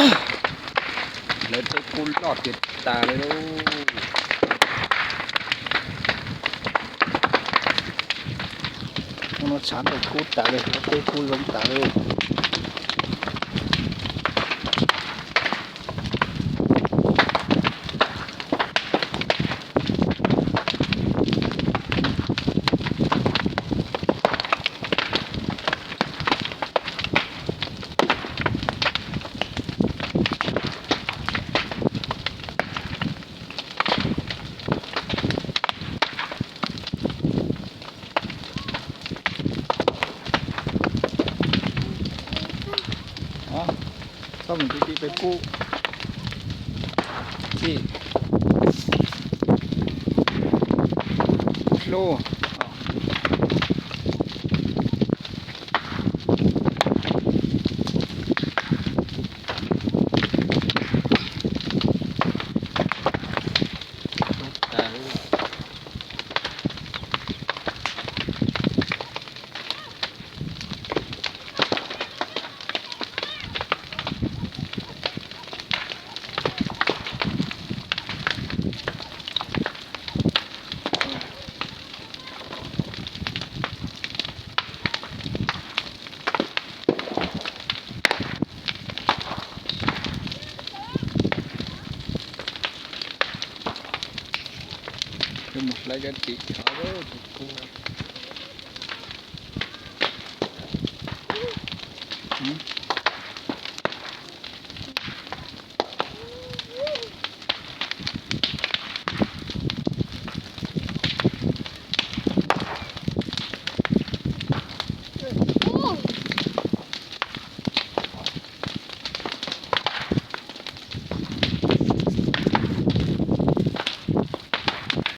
Lawv tej kub loj tiag tas li lauj. Hnub no tshav ntuj kub tas li, tej kub zoo tas li. Txhob mus ti ti peb kub. Txij hlub. Mus hlais cov txiv chov tus kub.